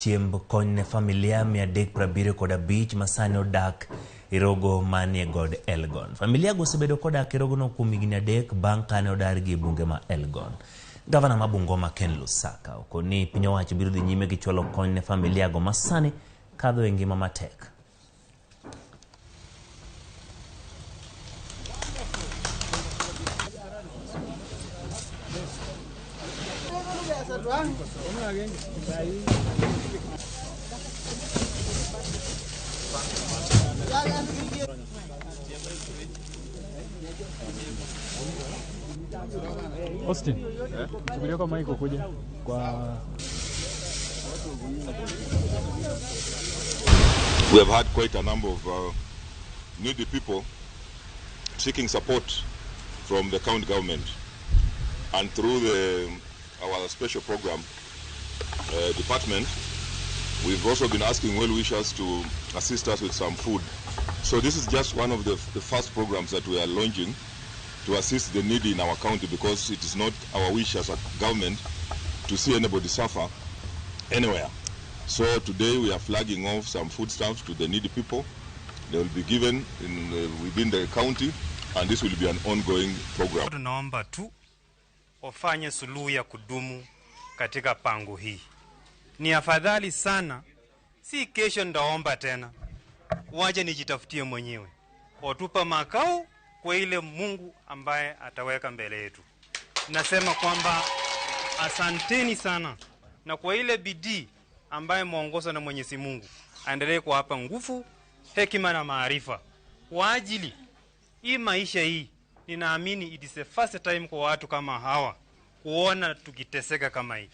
Chiemb kony ne familia 375 masani odak e rogo manie god Elgon. Familia go osebedo kodak e rogono kuom higni 3 bang' kane odargi e bunge ma Elgon. Gavana ma Bungoma Ken Lusaka okoni piny owacho biro dhi nyime gi chwalo kony ne familia go masani kadho e ngima matek. Austin, chukulia kwa mic kuja kwa. We have had quite a number of needy people seeking support from the county government, and through our special program department, we've also been asking well-wishers to assist us with some food. So this is just one of the first programs that we are launching to assist the needy in our county, because it is not our wish as a government to see anybody suffer anywhere. So today we are flagging off some foodstuffs to the needy people. They will be given within the county, and this will be an ongoing program. Tunaomba tu wafanye suluhu ya kudumu katika pango hii. Ni afadhali sana, si kesho ndaomba tena, waje nijitafutie mwenyewe. Watupa makao kwa ile Mungu ambaye ataweka mbele yetu. Nasema kwamba asanteni sana, na kwa ile bidii ambaye muongoza na Mwenyezi Mungu aendelee kuwapa nguvu, hekima na maarifa kwa ajili hii maisha hii. Ninaamini it is the first time kwa watu kama hawa kuona tukiteseka kama hii.